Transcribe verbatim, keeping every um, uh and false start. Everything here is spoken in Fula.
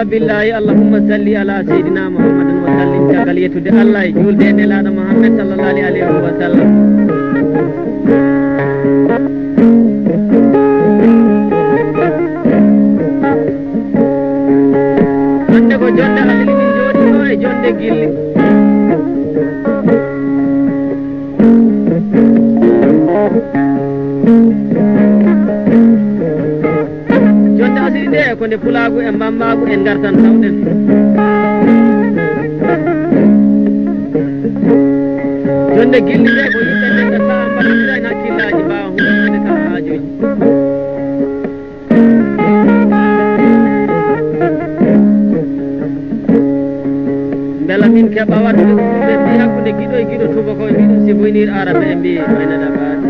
Billahi, allahumma salli ala sayyidina Muhammadin wa sallim. Caggal yettude Allah e juulde e Nelaaɗo Muhammad sallallahu alayhi wa sallam. Hannde ko jonde asli min jooɗino e jonde gilli. Jonde asli nde ko nde pulaagu e mammaagu en ngartan tawɗen. Jonde gilli nde ko yimɓe ɓe ngannduɗaa mbaɗa en hakkillaaji mbaawa huutoraade ka haajooji. Mbela min keɓa waɗude ko ɗum ɓe mbiyi hakkunde giɗo e giɗo tuuba ko e mbiɗum si boynir arata e mbiyi wayna ɗaɓaade.